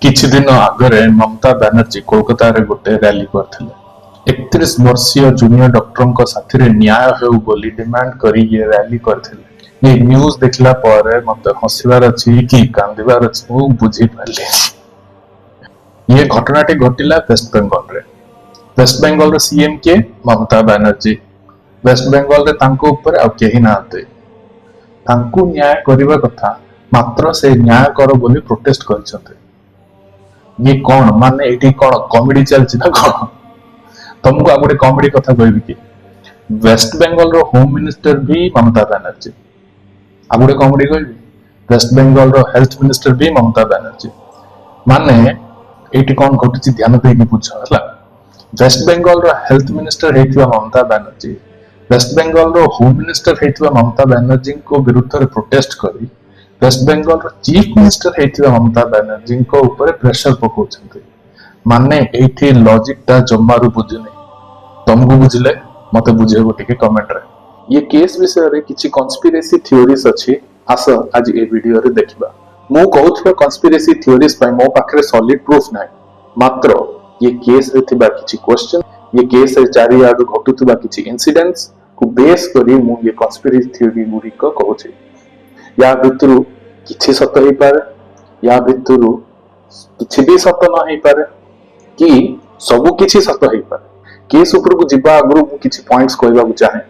କିଛି ଦିନ ଆଗରେ ମମତା ବାନାର୍ଜୀ କୋଲକାତାରେ ଗୋଟେ ରାଲି କରିଥିଲେ। 31 ବର୍ଷୀୟ ଜୁନିୟର ଡକ୍ଟରଙ୍କ ସାଥିରେ ନ୍ୟାୟ ହେଉ ବୋଲି ଡିମାଣ୍ଡ କରି ଇଏ ରାଲି କରିଥିଲେ। ଏ ନ୍ୟୁଜ ଦେଖିଲା ପରେ ମତେ ହସିବାର ଅଛି କି କାନ୍ଦିବାର ଅଛି, ମୁଁ ବୁଝିପାରିଲି। ଇଏ ଘଟଣାଟି ଘଟିଲା ୱେଷ୍ଟ ବେଙ୍ଗଲରେ। ୱେଷ୍ଟ ବେଙ୍ଗଲର ସିଏମ କିଏ? ମମତା ବାନାର୍ଜୀ। ୱେଷ୍ଟ ବେଙ୍ଗଲରେ ତାଙ୍କ ଉପରେ ଆଉ କେହି ନାହାନ୍ତି। ତାଙ୍କୁ ନ୍ୟାୟ କରିବା କଥା, ମାତ୍ର ସେ ନ୍ୟାୟ କର ବୋଲି ପ୍ରୋଟେଷ୍ଟ କରିଛନ୍ତି। ଇଏ କଣ? ମାନେ ଏଇଠି କଣ କମେଡି ଚାଲିଛି ନା କଣ? ତମକୁ ଆଉ ଗୋଟେ କମେଡି କଥା କହିବି କି? ୱେଷ୍ଟ ବେଙ୍ଗଲର ହୋମ ମିନିଷ୍ଟର ବି ମମତା ବାନାର୍ଜୀ। ଆଉ ଗୋଟେ କମେଡି କହିବି? ୱେଷ୍ଟ ବେଙ୍ଗଲର ହେଲ୍ଥ ମିନିଷ୍ଟର ବି ମମତା ବାନାର୍ଜୀ। ମାନେ ଏଇଠି କଣ ଘଟୁଛି, ଧ୍ୟାନ ଦେଇକି ବୁଝ ହେଲା। ୱେଷ୍ଟ ବେଙ୍ଗଲର ହେଲ୍ଥ ମିନିଷ୍ଟର ହେଇଥିବା ମମତା ବାନାର୍ଜୀ, ୱେଷ୍ଟ ବେଙ୍ଗଲର ହୋମ ମିନିଷ୍ଟର ହେଇଥିବା ମମତା ବାନାର୍ଜୀଙ୍କ ବିରୁଦ୍ଧରେ ପ୍ରୋଟେଷ୍ଟ କରି ୱେଷ୍ଟ ବେଙ୍ଗଲର ଚିଫ ମିନିଷ୍ଟର ହେଇଥିବା ମମତା ବାନାର୍ଜୀଙ୍କ ଉପରେ ପ୍ରେସର ପକାଉଛନ୍ତି। ମାନେ ଏଇଠି ଲଜିକ ଟା ଜମାରୁ ବୁଝୁନି। ତମକୁ ବୁଝିଲେ ମତେ ବୁଝେଇବ ଟିକେ କମେଣ୍ଟରେ। ଇଏ କେସ୍ ବିଷୟରେ କିଛି କନସ୍ପିରେସି ଥିଓରିଜ ଅଛି, ଆସ ଆଜି ଏ ଭିଡିଓରେ ଦେଖିବା। ମୁଁ କହୁଥିବା କନସ୍ପିରେସି ଥିଓରିଜ ପାଇଁ ମୋ ପାଖରେ ସଲିଡ ପ୍ରୁଫ ନାହିଁ, ମାତ୍ର ଇଏ କେସ୍ରେ ଥିବା କିଛି କ୍ୱେଶ୍ଚନ, ଇଏ କେସ୍ରେ ଚାରିଆଡୁ ଘଟୁଥିବା କିଛି ଇନସିଡେଣ୍ଟସ କୁ ବେସ୍ କରି ମୁଁ ଇଏ କନସ୍ପିରେସି ଥିଓରି ଗୁଡିକ କହୁଛି। ୟା ଭିତରୁ କିଛି ସତ ହେଇପାରେ, ୟା ଭିତରୁ କିଛି ବି ସତ ନ ହେଇପାରେ କି ସବୁ କିଛି ସତ ହେଇପାରେ। କେସ୍ ଉପରକୁ ଯିବା ଆଗରୁ ମୁଁ କିଛି ପଏଣ୍ଟସ କହିବାକୁ ଚାହେଁ।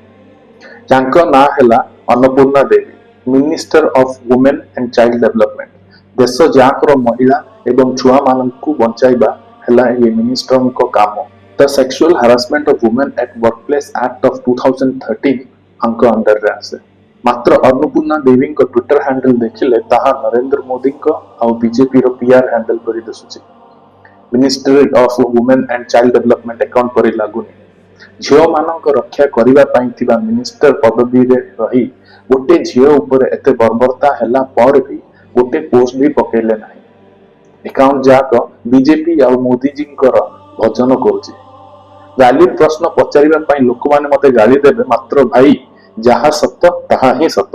ଯାଙ୍କ ନାଁ ହେଲା ଅନ୍ନପୂର୍ଣ୍ଣା ଦେବୀ, Minister of Women and Child Development। ଦେଶ ଯାକର ମହିଳା ଏବଂ ଛୁଆମାନଙ୍କୁ ବଞ୍ଚାଇବା ହେଲା ଏ ମିନିଷ୍ଟରଙ୍କ କାମ। The Sexual Harassment of Women at Workplace Act of 2013 ୟାଙ୍କ ଅଣ୍ଡରରେ ଆସେ। ମାତ୍ର ଅନ୍ନପୂର୍ଣ୍ଣା ଦେବୀଙ୍କ ଟ୍ୱିଟର ହ୍ୟାଣ୍ଡେଲ ଦେଖିଲେ ତାହା ନରେନ୍ଦ୍ର ମୋଦୀଙ୍କ ଆଉ ବିଜେପିର ପିଆର ହ୍ୟାଣ୍ଡେଲ ପରି ଦିଶୁଛି। Ministry of Women and Child Development account ପରି ଲାଗୁନି। ଝିଅମାନଙ୍କ ରକ୍ଷା କରିବା ପାଇଁ ଥିବା ମିନିଷ୍ଟର ପଦବୀରେ ରହି ଗୋଟେ ଝିଅ ଉପରେ ଏତେ ବର୍ବରତା ହେଲା ପରେ ବି ଗୋଟେ ପୋଷ୍ଟ ବି ପକେଇଲେ ନାହିଁ। ଏକାଉଣ୍ଟ ଯାକ ବିଜେପି ଆଉ ମୋଦିଜୀଙ୍କର ଭଜନ କରୁଛି। ଭ୍ୟାଲିଡ ପ୍ରଶ୍ନ ପଚାରିବା ପାଇଁ ଲୋକମାନେ ମତେ ଗାଳି ଦେବେ, ମାତ୍ର ଭାଇ, ଯାହା ସତ ତାହା ହିଁ ସତ।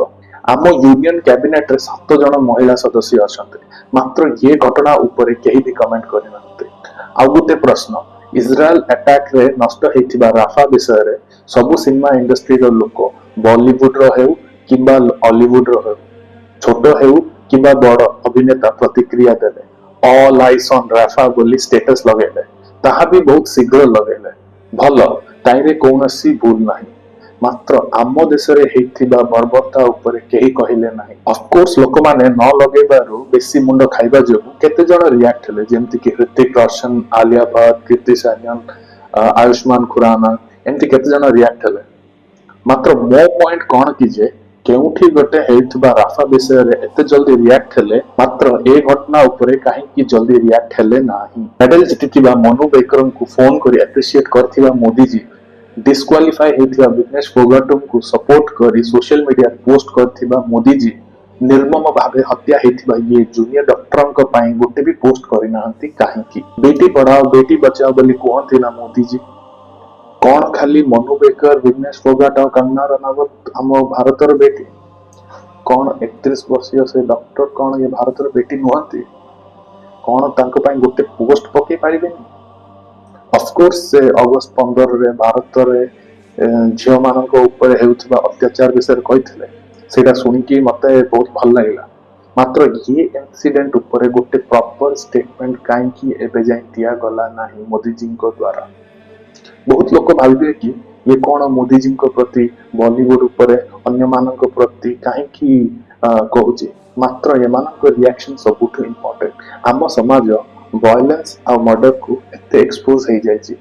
ଆମ ୟୁନିୟନ କ୍ୟାବିନେଟରେ ସାତ ଜଣ ମହିଳା ସଦସ୍ୟ ଅଛନ୍ତି, ମାତ୍ର ଇଏ ଘଟଣା ଉପରେ କେହି ବି କମେଣ୍ଟ କରିନାହାନ୍ତି। ଆଉ ଗୋଟେ ପ୍ରଶ୍ନ, ଇସ୍ରାଏଲ ଆଟାକରେ ନଷ୍ଟ ହେଇଥିବା ରାଫା ବିଷୟରେ ସବୁ ସିନେମା ଇଣ୍ଡଷ୍ଟ୍ରିର ଲୋକ, ବଲିଉଡର ହେଉ କିମ୍ବା ଅଲିଉଡର ହେଉ, ଛୋଟ ହେଉ କିମ୍ବା ବଡ ଅଭିନେତା ପ୍ରତିକ୍ରିୟା ଦେଲେ। "ଅଲ୍ ଆଇସ୍ ଅନ୍ ରାଫା" ବୋଲି ଷ୍ଟେଟସ ଲଗେଇଲେ, ତାହା ବି ବହୁତ ଶୀଘ୍ର ଲଗେଇଲେ। ଭଲ, ତାହିଁରେ କୌଣସି ଭୁଲ ନାହିଁ। ମାତ୍ର ଆମ ଦେଶରେ ହେଇଥିବା ବର୍ବରତା ଉପରେ କେହି କହିଲେ ନାହିଁ। ଅଫକୋର୍ସ ଲୋକମାନେ ନ ଲଗେଇବାରୁ ବେଶୀ ମୁଣ୍ଡ ଖାଇବା ଯୋଗୁଁ କେତେ ଜଣ ରିଆକ୍ଟ ହେଲେ, ଯେମିତିକି ହୃତିକ ରୋଶନ, ଆଲିଆ ଭଟ୍ଟ, କୃତି ସାନନ, ଆୟୁଷ୍ମାନ ଖୁରାନା, ଏମିତି କେତେ ଜଣ ରିଆକ୍ଟ ହେଲେ। ମାତ୍ର ମୋ ପଏଣ୍ଟ କଣ କି ଯେ କେଉଁଠି ଗୋଟେ ହେଇଥିବା ରାଫା ବିଷୟରେ ଏତେ ଜଲ୍ଦି ରିଆକ୍ଟ ହେଲେ, ମାତ୍ର ଏ ଘଟଣା ଉପରେ କାହିଁକି ଜଲ୍ଦି ରିଆକ୍ଟ ହେଲେ ନାହିଁ? ମେଡାଲ ଜିତିଥିବା ମନୁ ବେକରଙ୍କୁ ଫୋନ କରି ଆପ୍ରିସିଏଟ କରିଥିବା ମୋଦିଜୀ, ଡିସ୍କ୍ୱାଲିଫାଏ ହେଇଥିବା ବିଘ୍ନେଶ ଫୋଗାଟଙ୍କୁ ସପୋର୍ଟ କରି ସୋସିଆଲ ମିଡିଆରେ ପୋଷ୍ଟ କରିଥିବା ମୋଦିଜୀ, ନିର୍ମମ ଭାବେ ହତ୍ୟା ହେଇଥିବା ଇଏ ଜୁନିୟର ଡକ୍ଟରଙ୍କ ପାଇଁ ଗୋଟେ ବି ପୋଷ୍ଟ କରିନାହାନ୍ତି କାହିଁକି? "बेटी पढ़ाओ, बेटी बचाओ" ବୋଲି କୁହନ୍ତି ନା ମୋଦିଜୀ? କଣ ଖାଲି ମନୁ ବେକର, ବିଘ୍ନେଶ ଫୋଗାଟ ଆଉ କଙ୍ଗନା ରଣାୱତ ଆମ ଭାରତର ବେଟି? କଣ 31 ବର୍ଷୀୟ ସେ ଡକ୍ଟର କଣ ଇଏ ଭାରତର ବେଟି ନୁହନ୍ତି? କଣ ତାଙ୍କ ପାଇଁ ଗୋଟେ ପୋଷ୍ଟ ପକେଇ ପାରିବେନି? ଅଫକୋର୍ସ ସେ ଅଗଷ୍ଟ 15ରେ ଭାରତରେ ଝିଅମାନଙ୍କ ଉପରେ ହେଉଥିବା ଅତ୍ୟାଚାର ବିଷୟରେ କହିଥିଲେ। ସେଇଟା ଶୁଣିକି ମତେ ବହୁତ ଭଲ ଲାଗିଲା। ମାତ୍ର ଇଏ ଇନସିଡେଣ୍ଟ ଉପରେ ଗୋଟେ ପ୍ରପର ଷ୍ଟେଟମେଣ୍ଟ କାହିଁକି ଏବେ ଯାଏଁ ଦିଆଗଲା ନାହିଁ ମୋଦିଜୀଙ୍କ ଦ୍ଵାରା? ବହୁତ ଲୋକ ଭାବିବେ କି ଇଏ କଣ ମୋଦିଜୀଙ୍କ ପ୍ରତି, ବଲିଉଡ ଉପରେ, ଅନ୍ୟମାନଙ୍କ ପ୍ରତି କାହିଁକି କହୁଛି। ମାତ୍ର ଏମାନଙ୍କ ରିଆକ୍ସନ ସବୁଠୁ ଇମ୍ପୋର୍ଟାଣ୍ଟ। ଆମ ସମାଜ ଭାୟୋଲେନ୍ସ ଆଉ ମର୍ଡରକୁ ଏତେ ଏକ୍ସପୋଜ ହେଇଯାଇଛି।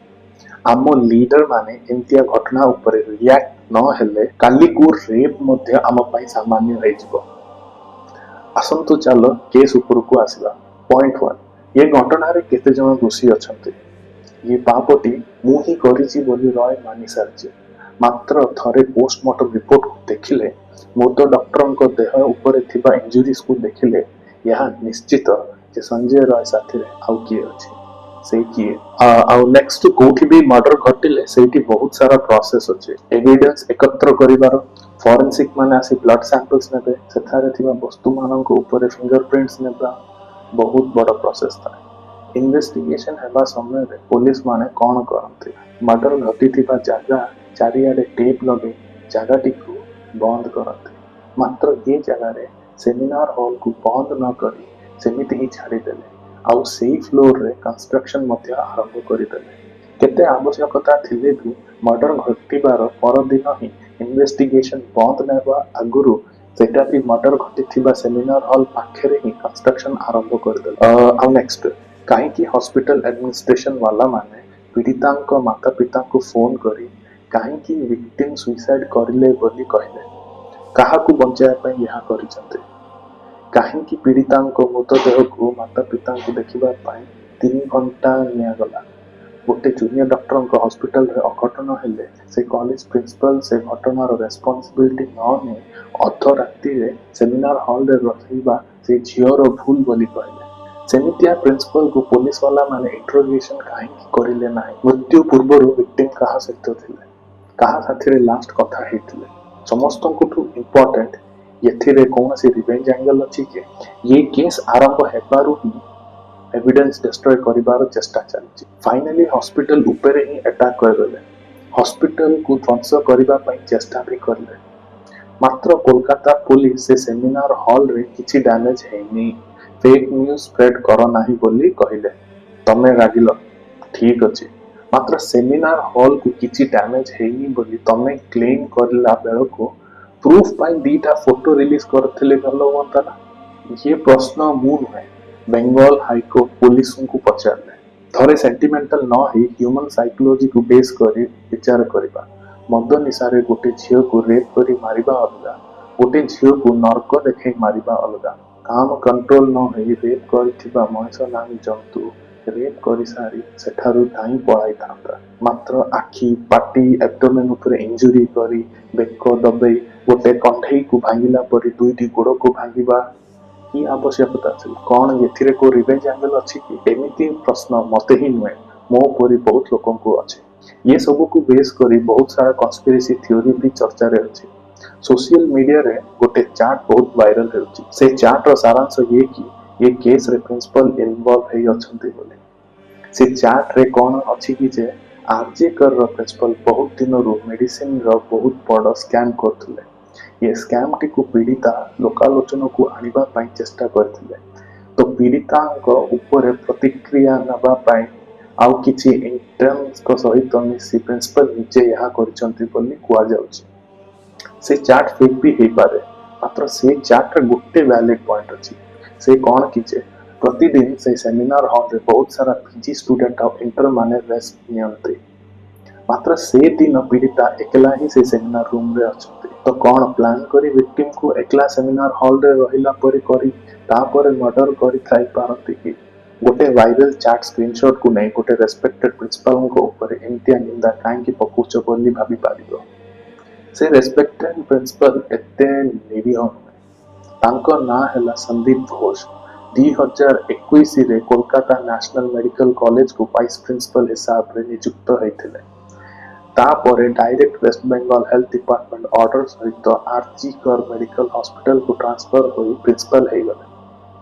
ଆମ ଲିଡର ମାନେ ଏମିତିଆ ଘଟଣା ଉପରେ ରିଆକ୍ଟ ନହେଲେ କାଲିକୁ ରେପ୍ ମଧ୍ୟ ଆମ ପାଇଁ ସାମାନ୍ୟ ହେଇଯିବ। ଆସନ୍ତୁ, ଚାଲ କେସ୍ ଉପରକୁ ଆସିବା। ପଏଣ୍ଟ 1, ଏ ଘଟଣାରେ କେତେ ଜଣ ଦୋଷୀ ଅଛନ୍ତି? ଇଏ ପାପଟି ମୁଁ ହିଁ କରିଛି ବୋଲି ରୟ ମାନି ସାରିଛି। ମାତ୍ର ଥରେ ପୋଷ୍ଟମର୍ଟମ ରିପୋର୍ଟକୁ ଦେଖିଲେ, ମୃତ ଡକ୍ଟରଙ୍କ ଦେହ ଉପରେ ଥିବା ଇଞ୍ଜୁରିଜକୁ ଦେଖିଲେ ଏହା ନିଶ୍ଚିତ ଯେ ସଞ୍ଜୟ ରୟ ସାଥିରେ ଆଉ କିଏ ଅଛି। ସେଇ କିଏ? ଆଉ ନେକ୍ସଟ, କୋଉଠି ବି ମର୍ଡର ଘଟିଲେ ସେଇଠି ବହୁତ ସାରା ପ୍ରୋସେସ ଅଛି ଏଭିଡେନ୍ସ ଏକତ୍ର କରିବାର। ଫରେନ୍ସିକ ମାନେ ଆସି ବ୍ଲଡ ସାମ୍ପଲ୍ସ ନେବେ, ସେଠାରେ ଥିବା ବସ୍ତୁମାନଙ୍କ ଉପରେ ଫିଙ୍ଗର ପ୍ରିଣ୍ଟସ ନେବା, ବହୁତ ବଡ ପ୍ରୋସେସ ଥାଏ। ଇନଭେଷ୍ଟିଗେସନ ହେବା ସମୟରେ ପୋଲିସ ମାନେ କଣ କରନ୍ତି? ମର୍ଡର ଘଟିଥିବା ଜାଗା ଚାରିଆଡେ ଟେପ୍ ଲଗେଇ ଜାଗାଟିକୁ ବନ୍ଦ କରନ୍ତି। ମାତ୍ର ଏ ଜାଗାରେ ସେମିନାର ହଲକୁ ବନ୍ଦ ନ କରି ସେମିତି ହିଁ ଛାଡ଼ିଦେଲେ ଆଉ ସେଇ ଫ୍ଲୋରରେ କନଷ୍ଟ୍ରକ୍ସନ ମଧ୍ୟ ଆରମ୍ଭ କରିଦେଲେ। କେତେ ଆବଶ୍ୟକତା ଥିଲେ ବି ମର୍ଡର ଘଟିବାର ପରଦିନ ହିଁ ଇନଭେଷ୍ଟିଗେସନ ବନ୍ଦ ନେବା ଆଗରୁ, ସେଇଟା ବି ମର୍ଡର ଘଟିଥିବା ସେମିନାର ହଲ ପାଖରେ ହିଁ କନଷ୍ଟ୍ରକ୍ସନ ଆରମ୍ଭ କରିଦେଲେ। ଆଉ ନେକ୍ସଟ, କାହିଁକି ହସ୍ପିଟାଲ ଆଡମିନିଷ୍ଟ୍ରେସନ ବାଲା ମାନେ ପୀଡ଼ିତାଙ୍କ ମାତା ପିତାଙ୍କୁ ଫୋନ କରି କାହିଁକି ଭିକ୍ଟିମ ସୁଇସାଇଡ କରିଲେ ବୋଲି କହିଲେ? କାହାକୁ ବଞ୍ଚାଇବା ପାଇଁ ଏହା କରିଛନ୍ତି? କାହିଁକି ପୀଡ଼ିତାଙ୍କ ମୃତଦେହକୁ ମାତା ପିତାଙ୍କୁ ଦେଖିବା ପାଇଁ 3 ଘଣ୍ଟା ନିଆଗଲା? ଗୋଟେ ଜୁନିୟର ଡକ୍ଟରଙ୍କ ହସ୍ପିଟାଲରେ ଅଘଟଣ ହେଲେ ସେ କଲେଜ ପ୍ରିନ୍ସିପାଲ ସେ ଘଟଣାର ରେସ୍ପନ୍ସିବିଲିଟି ନ ନେଇ ଅଧ ରାତିରେ ସେମିନାର ହଲରେ ରହିବା ସେ ଝିଅର ଭୁଲ ବୋଲି କହିଲେ। ସେମିତିଆ ପ୍ରିନ୍ସିପାଲକୁ ପୋଲିସ ବାଲା ମାନେ ଇଣ୍ଟରୋଗେସନ କାହିଁକି କରିଲେ ନାହିଁ? ମୃତ୍ୟୁ ପୂର୍ବରୁ ଭିକ୍ଟିମ କାହା ସହିତ ଥିଲେ? କାହା ସାଥିରେ ଲାଷ୍ଟ କଥା ହେଇଥିଲେ? ସମସ୍ତଙ୍କଠୁ ଇମ୍ପୋର୍ଟାଣ୍ଟ, ଏଥିରେ କୌଣସି ରିଭେଞ୍ଜ ଆଙ୍ଗେଲ ଅଛି କି? ଇଏ କେସ୍ ଆରମ୍ଭ ହେବାରୁ ହିଁ ଏଭିଡେନ୍ସ ଡିଷ୍ଟ୍ରୟ କରିବାର ଚେଷ୍ଟା ଚାଲିଛି। ଫାଇନାଲି ହସ୍ପିଟାଲ ଉପରେ ହିଁ ଆଟାକ୍ କରିଦେଲେ। ହସ୍ପିଟାଲକୁ ଧ୍ୱଂସ କରିବା ପାଇଁ ଚେଷ୍ଟା ବି କଲେ। ମାତ୍ର କୋଲକାତା ପୋଲିସ ସେ ସେମିନାର ହଲରେ କିଛି ଡ୍ୟାମେଜ ହେଇନି, ଫେକ୍ ନ୍ୟୁଜ ସ୍ପ୍ରେଡ କର ନାହିଁ ବୋଲି କହିଲେ। ତମେ ରାଗିଲ, ଠିକ ଅଛି। ମାତ୍ର ସେମିନାର ହଲକୁ କିଛି ଡ୍ୟାମେଜ ହେଇନି ବୋଲି ତମେ କ୍ଲେମ କରିଲା ବେଳକୁ ପ୍ରୁଫ ପାଇଁ ଦିଟା ଫଟୋ ରିଲିଜ କରିଥିଲେ ଭଲ ହୁଅନ୍ତା ନା? ଇଏ ପ୍ରଶ୍ନ ମୁଁ ନୁହେଁ, ବେଙ୍ଗଲ ହାଇକୋର୍ଟ ପୋଲିସଙ୍କୁ ପଚାରିଲେ। ଥରେ ସେଣ୍ଟିମେଣ୍ଟାଲ ନ ହେଇ ହ୍ୟୁମାନ ସାଇକୋଲୋଜିକୁ ବେସ୍ କରି ବିଚାର କରିବା। ମଦ ନିଶାରେ ଗୋଟେ ଝିଅକୁ ରେପ୍ କରି ମାରିବା ଅଲଗା, ଗୋଟେ ଝିଅକୁ ନର୍କ ଦେଖେଇ ମାରିବା ଅଲଗା। କାମ କଣ୍ଟ୍ରୋଲ ନ ହେଇ ରେପ୍ କରିଥିବା ମଣିଷ ନାମୀ ଜନ୍ତୁ ରେପ୍ କରିସାରି ସେଠାରୁ ଧାଇଁ ପଳାଇଥାନ୍ତା। ମାତ୍ର ଆଖି, ପାଟି, ଆବଡୋମେନ ଉପରେ ଇଞ୍ଜୁରି କରି, ବେକ ଦବେଇ ଗୋଟେ କଣ୍ଢେଇକୁ ଭାଙ୍ଗିଲା ପରି ଦୁଇଟି ଗୋଡକୁ ଭାଙ୍ଗିବା କି ଆବଶ୍ୟକତା ଥିଲା? କଣ ଏଥିରେ କୋଉ ରିଭେଞ୍ଜ ଆଙ୍ଗେଲ ଅଛି କି? ଏମିତି ପ୍ରଶ୍ନ ମତେ ହିଁ ନୁହେଁ, ମୋ ପରି ବହୁତ ଲୋକଙ୍କୁ ଅଛି। ଇଏ ସବୁକୁ ବେସ୍ କରି ବହୁତ ସାରା କନସ୍ପିରେସି ଥିଓରି ବି ଚର୍ଚ୍ଚାରେ ଅଛି। ସୋସିଆଲ ମିଡିଆରେ ଗୋଟେ ଚାଟ୍ ବହୁତ ଭାଇରାଲ ହେଉଛି। ସେ ଚାଟ୍ର ସାରାଂଶ ଇଏ କି ଏ କେସ୍ରେ ପ୍ରିନ୍ସିପାଲ ଇନଭଲ୍ଭ ହେଇ ଅଛନ୍ତି ବୋଲି। ସେ ଚାଟ୍ରେ କଣ ଅଛି କି ଯେ ଆରଜିକରର ପ୍ରିନ୍ସିପାଲ ବହୁତ ଦିନରୁ ମେଡିସିନର ବହୁତ ବଡ ସ୍କାମ କରୁଥିଲେ। ଏ ସ୍କାମଟିକୁ ପୀଡ଼ିତା ଲୋକାଲୋଚନକୁ ଆଣିବା ପାଇଁ ଚେଷ୍ଟା କରିଥିଲେ। ତ ପୀଡ଼ିତାଙ୍କ ଉପରେ ପ୍ରତିକ୍ରିୟା ନେବା ପାଇଁ ଆଉ କିଛି ଇଣ୍ଟର୍ନଙ୍କ ସହିତ ମିଶି ପ୍ରିନ୍ସିପାଲ ନିଜେ ଏହା କରିଛନ୍ତି ବୋଲି କୁହାଯାଉଛି। ସେ ଚାଟ୍ ଫେକ୍ ବି ହେଇପାରେ। ମାତ୍ର ସେ ଚାଟ୍ରେ ଗୋଟେ ଭ୍ୟାଲିଡ ପଏଣ୍ଟ ଅଛି। ସେ କଣ କି ଯେ ପ୍ରତିଦିନ ସେଇ ସେମିନାର ହଲରେ ବହୁତ ସାରା ପିଜି ଷ୍ଟୁଡେଣ୍ଟ ଆଉ ଇଣ୍ଟର୍ନ ମାନେ ରେଷ୍ଟ ନିଅନ୍ତି। ମାତ୍ର ସେ ଦିନ ପୀଡ଼ିତା ଏକଲା ହିଁ ସେ ସେମିନାର ରୁମରେ ଅଛନ୍ତି। ତ କଣ ପ୍ଲାନ୍ କରି ଭିକ୍ଟିମକୁ ଏକଲା ସେମିନାର ହଲରେ ରହିଲା ପରି କରି ତାପରେ ମର୍ଡର କରିଥାଇ ପାରନ୍ତି କି? ଗୋଟେ ଭାଇରାଲ ଚାଟ୍ ସ୍କ୍ରିନଶଟକୁ ନେଇ ଗୋଟେ ରେସ୍ପେକ୍ଟେଡ ପ୍ରିନ୍ସିପାଲଙ୍କ ଉପରେ ଏମିତିଆ ନିନ୍ଦା କାହିଁକି ପକଉଛ ବୋଲି ଭାବିପାରିବ। ସେ ରେସ୍ପେକ୍ଟେଡ ପ୍ରିନ୍ସିପାଲ ଏତେ ନିରୀହ ନୁହେଁ। ତାଙ୍କ ନାଁ ହେଲା ସନ୍ଦୀପ ଘୋଷ। 2021ରେ କୋଲକାତା ନ୍ୟାସନାଲ ମେଡିକାଲ କଲେଜକୁ ଭାଇସ୍ ପ୍ରିନ୍ସିପାଲ ହିସାବରେ ନିଯୁକ୍ତ ହେଇଥିଲେ। ତାପରେ direct West Bengal health department order ସହିତ ଆରଜି କର ମେଡିକାଲ ହସ୍ପିଟାଲକୁ ଟ୍ରାନ୍ସଫର ହୋଇ ପ୍ରିନ୍ସିପାଲ ହେଇଗଲେ।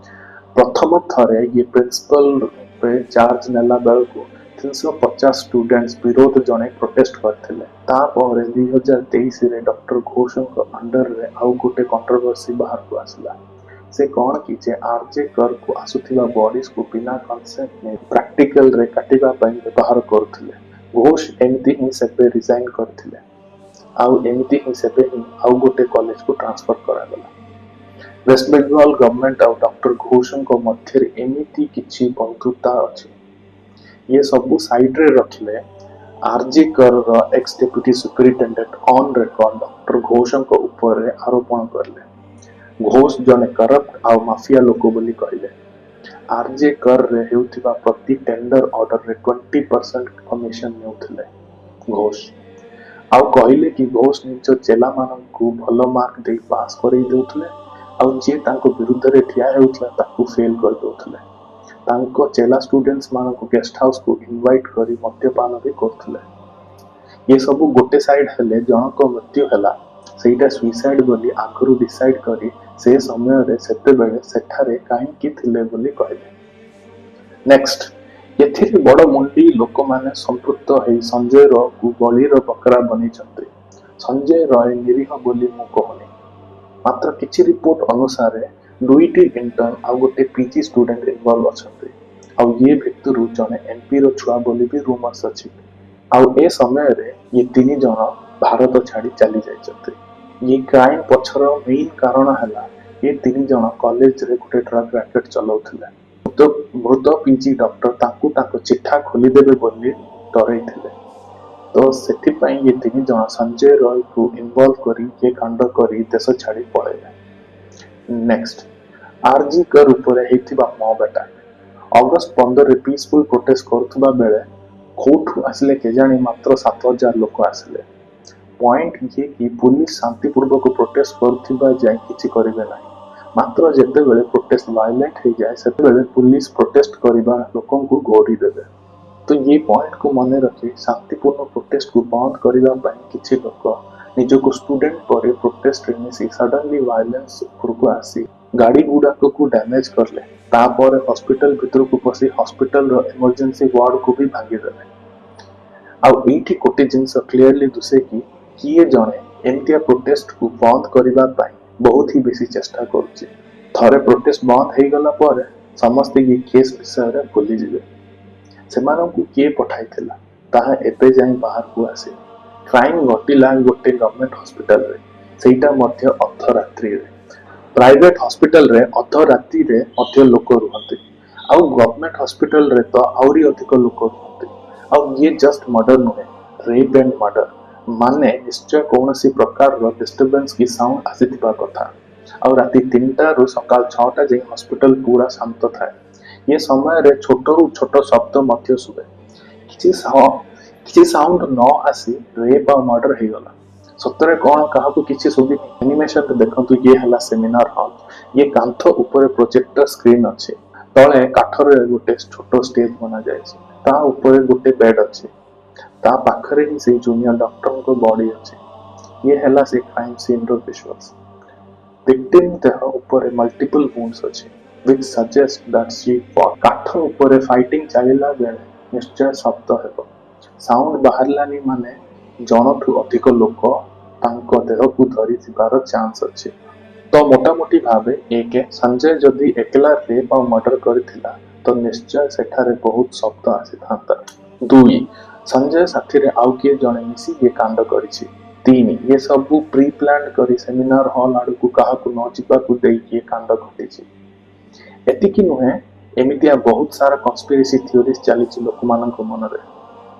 ପ୍ରଥମ ଥରେ ଇଏ ପ୍ରିନ୍ସିପାଲ ରୂପେ ଚାର୍ଜ ନେଲା ବେଳକୁ 350 ଷ୍ଟୁଡେଣ୍ଟସ ବିରୋଧ ଜଣାଇ ପ୍ରୋଟେଷ୍ଟ କରିଥିଲେ। ତାପରେ 2023ରେ ଡକ୍ଟର ଘୋଷଙ୍କ ଅଣ୍ଡରରେ ଆଉ ଗୋଟେ କଣ୍ଟ୍ରୋଭର୍ସି ବାହାରକୁ ଆସିଲା। ସେ କଣ କି ଯେ ଆରଜେ କରକୁ ଆସୁଥିବା ବଡିଜକୁ ବିନା କନସେଣ୍ଟ ନେଇ ପ୍ରାକ୍ଟିକାଲରେ କାଟିବା ପାଇଁ ବ୍ୟବହାର କରୁଥିଲେ। ଘୋଷ ଏମିତି ହିଁ ସେବେ ରିଜାଇନ କରିଥିଲେ ଆଉ ଏମିତି ହିଁ ସେବେ ହିଁ ଆଉ ଗୋଟେ କଲେଜକୁ ଟ୍ରାନ୍ସଫର କରାଗଲା। ୱେଷ୍ଟବେଙ୍ଗଲ ଗଭର୍ଣମେଣ୍ଟ ଆଉ ଡକ୍ଟର ଘୋଷଙ୍କ ମଧ୍ୟରେ ଏମିତି କିଛି ବନ୍ଧୁତା ଅଛି। ଇଏ ସବୁ ସାଇଡରେ ରଖିଲେ, RG କରର X deputy superintendent on record doctor ଘୋଷଙ୍କ ଉପରେ ଆରୋପଣ କଲେ। ଘୋଷ ଜଣେ କରପ୍ଟ ଆଉ ମାଫିଆ ଲୋକ ବୋଲି କହିଲେ। ଆରଜେ କରରେ ହେଉଥିବା ପ୍ରତି ଟେଣ୍ଡର ଅର୍ଡରରେ 20% କମିଶନ ନେଉଥିଲେ ଘୋଷ। ଆଉ କହିଲେ କି ଘୋଷ ନିଜ ଚେଲାମାନଙ୍କୁ ଭଲ ମାର୍କ ଦେଇ ପାସ୍ କରେଇ ଦେଉଥିଲେ ଆଉ ଯିଏ ତାଙ୍କ ବିରୁଦ୍ଧରେ ଠିଆ ହେଉଥିଲା, ତାକୁ ଫେଲ କରିଦେଉଥିଲେ। ତାଙ୍କ ଚେଲା ଷ୍ଟୁଡେଣ୍ଟସ ମାନଙ୍କୁ ଗେଷ୍ଟ ହାଉସକୁ ଇନଭାଇଟ କରି ମଦ୍ୟପାନ ବି କରୁଥିଲେ। ଏ ସବୁ ଗୋଟେ ସାଇଡ ହେଲେ, ଜଣଙ୍କ ମୃତ୍ୟୁ ହେଲା, ସେଇଟା ସୁଇସାଇଡ ବୋଲି ଆଗରୁ ଡିସାଇଡ କରି ସେ ସମୟରେ ସେତେବେଳେ ସେଠାରେ କାହିଁକି ଥିଲେ ବୋଲି କହିଲେ। ନେକ୍ସଟ, ଏଥିରେ ବଡ଼ ମୁଣ୍ଡି ଲୋକମାନେ ସମ୍ପୃକ୍ତ ହେଇ ସଞ୍ଜୟ ରୟକୁ ବଳିର ବକରା ବନେଇଛନ୍ତି। ସଞ୍ଜୟ ରୟ ନିରୀହ ବୋଲି ମୁଁ କହୁନି। ମାତ୍ର କିଛି ରିପୋର୍ଟ ଅନୁସାରେ ଦୁଇଟି ଇଣ୍ଟର୍ନ ଆଉ ଗୋଟେ ପିଜି ଷ୍ଟୁଡେଣ୍ଟ ଇନଭଲ୍ଭ ଅଛନ୍ତି। ଆଉ ଇଏ ଭିତରୁ ଜଣେ ଏମପିର ଛୁଆ ବୋଲି ବି ରୁମର୍ସ ଅଛି। ଆଉ ଏ ସମୟରେ ଇଏ ତିନି ଜଣ ଭାରତ ଛାଡ଼ି ଚାଲି ଯାଇଛନ୍ତି। ଇଏ କ୍ରାଇମ ପଛର ମେଇନ କାରଣ ହେଲା, ଏ ତିନି ଜଣ କଲେଜରେ ଗୋଟେ ଡ୍ରଗ ରାକେଟ ଚଲାଉଥିଲେ। ମୃତ ପିଜି ଡକ୍ଟର ତାଙ୍କୁ ତାଙ୍କ ଚିଠା ଖୋଲିଦେବେ ବୋଲି ଡରେଇଥିଲେ। ତ ସେଥିପାଇଁ ଇଏ ତିନି ଜଣ ସଞ୍ଜୟ ରୟକୁ ଇନଭଲ୍ଭ କରି ଇଏ କାଣ୍ଡ କରି ଦେଶ ଛାଡ଼ି ପଳେଇଲେ। ନେକ୍ସଟ, ଆରଜି କର ଉପରେ ହେଇଥିବା ମବ୍ ଆଟାକ୍। ଅଗଷ୍ଟ 15ରେ ପିସଫୁଲ ପ୍ରୋଟେଷ୍ଟ କରୁଥିବା ବେଳେ କୋଉଠୁ ଆସିଲେ କେଜାଣି, ମାତ୍ର 7000 ଲୋକ ଆସିଲେ। ପଏଣ୍ଟ ଇଏ କି ପୁଲିସ ଶାନ୍ତିପୂର୍ବକ ପ୍ରୋଟେଷ୍ଟ କରୁଥିବା ଯାଏ କିଛି କରିବେ ନାହିଁ। ମାତ୍ର ଯେତେବେଳେ ପ୍ରୋଟେଷ୍ଟ ଭାଇଲେଣ୍ଟ ହେଇଯାଏ, ସେତେବେଳେ ପୁଲିସ ପ୍ରୋଟେଷ୍ଟ କରିବା ଲୋକଙ୍କୁ ଘଉଡ଼ି ଦେବେ। ତ ଇଏ ପଏଣ୍ଟକୁ ମନେ ରଖି ଶାନ୍ତିପୂର୍ଣ୍ଣ ପ୍ରୋଟେଷ୍ଟକୁ ବନ୍ଦ କରିବା ପାଇଁ କିଛି ଲୋକ ନିଜକୁ ଷ୍ଟୁଡେଣ୍ଟ ପରି ପ୍ରୋଟେଷ୍ଟରେ ମିଶି ସଡନଲି ଭାଇଲେନ୍ସ ଉପରକୁ ଆସି ଗାଡ଼ି ଗୁଡାକକୁ ଡ୍ୟାମେଜ କଲେ। ତାପରେ ହସ୍ପିଟାଲ ଭିତରକୁ ପଶି ହସ୍ପିଟାଲର ଏମର୍ଜେନ୍ସି ୱାର୍ଡକୁ ବି ଭାଙ୍ଗିଦେଲେ। ଆଉ ଏଇଠି ଗୋଟେ ଜିନିଷ କ୍ଲିୟରଲି ଦୁସେ କି କିଏ ଜଣେ ଏମିତିଆ ପ୍ରୋଟେଷ୍ଟକୁ ବନ୍ଦ କରିବା ପାଇଁ ବହୁତ ହି ବେଶୀ ଚେଷ୍ଟା କରୁଛି। ଥରେ ପ୍ରୋଟେଷ୍ଟ ବନ୍ଦ ହେଇଗଲା ପରେ ସମସ୍ତେ ଇଏ କେସ୍ ବିଷୟରେ ଭୁଲିଯିବେ। ସେମାନଙ୍କୁ କିଏ ପଠାଇଥିଲା, ତାହା ଏବେ ଯାଏଁ ବାହାରକୁ ଆସିନି। କ୍ରାଇମ ଘଟିଲା ଗୋଟେ ଗଭର୍ଣ୍ଣମେଣ୍ଟ ହସ୍ପିଟାଲରେ, ସେଇଟା ମଧ୍ୟ ଅର୍ଦ୍ଧରାତ୍ରିରେ। ପ୍ରାଇଭେଟ ହସ୍ପିଟାଲରେ ଅର୍ଦ୍ଧରାତିରେ ମଧ୍ୟ ଲୋକ ରୁହନ୍ତି, ଆଉ ଗଭର୍ଣ୍ଣମେଣ୍ଟ ହସ୍ପିଟାଲରେ ତ ଆହୁରି ଅଧିକ ଲୋକ ରୁହନ୍ତି। ଆଉ ଇଏ ଜଷ୍ଟ ମର୍ଡର ନୁହେଁ, ରେପ୍ ଆଣ୍ଡ ମର୍ଡର ମାନେ ନିଶ୍ଚୟ କୌଣସି ପ୍ରକାରର ଡିଷ୍ଟର୍ବାନ୍ସ କି ସାଉଣ୍ଡ ଆସିଥିବା କଥା। ଆଉ ରାତି 3ଟାରୁ ସକାଳ 6ଟା ଯାଏଁ ହସ୍ପିଟାଲ ପୁରା ଶାନ୍ତ ଥାଏ। ଏ ସମୟରେ ଛୋଟରୁ ଛୋଟ ଶବ୍ଦ ମଧ୍ୟ ଶୁଭେ। କିଛି ସାଉଣ୍ଡ ନ ଆସି ରେପ୍ ଆଉ ମର୍ଡର ହେଇଗଲା। ସତରେ କଣ କାହାକୁ କିଛି ଶୁଭିନି? ଆନିମେସନରେ ଦେଖନ୍ତୁ, ଇଏ ହେଲା ସେମିନାର ହଲ୍। ଇଏ କାନ୍ଥ ଉପରେ ପ୍ରୋଜେକ୍ଟର ସ୍କ୍ରିନ୍ ଅଛି। ତଳେ କାଠରେ ଗୋଟେ ଛୋଟ ଷ୍ଟେଜ ବନାଯାଇଛି। ତା ଉପରେ ଗୋଟେ ବେଡ୍ ଅଛି। ତା ପାଖରେ ହିଁ ସେଇ ଜୁନିୟର ଡକ୍ଟରଙ୍କ ବଡି ଅଛି। ଇଏ ହେଲା ସେ କ୍ରାଇମ ସିନ୍ର ଭିଜୁଆଲ୍ସ। ଭିକ୍ଟିମ ଦେହ ଉପରେ ମଲ୍ଟିପଲ wounds ଅଛି, which suggests that she fought. କାଠ ଉପରେ ଫାଇଟିଂ ଚାଲିଲା ବେଳେ ନିଶ୍ଚୟ ଶବ୍ଦ ହେବ। ସାଉଣ୍ଡ ବାହାରିଲାନି ମାନେ ଜଣଠୁ ଅଧିକ ଲୋକ ତାଙ୍କ ଦେହକୁ ଧରିଥିବାର ଚାନ୍ସ ଅଛି। ତ ମୋଟାମୋଟି ଭାବେ, ଏକ, ସଞ୍ଜୟ ଯଦି ଏକଲା ରେପ୍ ଆଉ ମର୍ଡର କରିଥିଲା, ତ ନିଶ୍ଚୟ ସେଠାରେ ବହୁତ ଶବ୍ଦ ଆସିଥାନ୍ତା। ଦୁଇ, ସଞ୍ଜୟ ସାଥିରେ ଆଉ କିଏ ଜଣେ ମିଶି ଇଏ କାଣ୍ଡ କରିଛି। ତିନି, ଇଏ ସବୁ ପ୍ରି ପ୍ଲାନ୍ କରି ସେମିନାର ହଲ୍ ଆଡକୁ କାହାକୁ ନ ଯିବାକୁ ଦେଇ ଇଏ କାଣ୍ଡ ଘଟିଛି। ଏତିକି ନୁହେଁ, ଏମିତିଆ ବହୁତ ସାରା କନସ୍ପିରେସି ଥିଓରିଜ ଚାଲିଛି ଲୋକମାନଙ୍କ ମନରେ।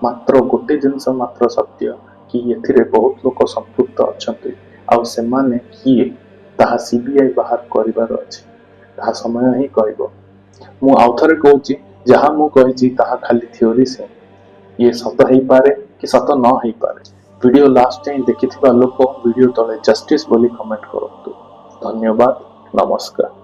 ମାତ୍ର ଗୋଟେ ଜିନିଷ ମାତ୍ର ସତ୍ୟ କି ଏଥିରେ ବହୁତ ଲୋକ ସମ୍ପୃକ୍ତ ଅଛନ୍ତି। ଆଉ ସେମାନେ କିଏ, ତାହା ସିବିଆଇ ବାହାର କରିବାର ଅଛି। ତାହା ସମୟ ହିଁ କହିବ। ମୁଁ ଆଉଥରେ କହୁଛି, ଯାହା ମୁଁ କହିଛି ତାହା ଖାଲି ଥିଓରିଜ ହିଁ। ଇଏ ସତ ହେଇପାରେ କି ସତ ନ ହେଇପାରେ। ଭିଡିଓ ଲାଷ୍ଟ ଯାଏଁ ଦେଖିଥିବା ଲୋକ ଭିଡିଓ ତଳେ ଜଷ୍ଟିସ୍ ବୋଲି କମେଣ୍ଟ କରନ୍ତୁ। ଧନ୍ୟବାଦ, ନମସ୍କାର।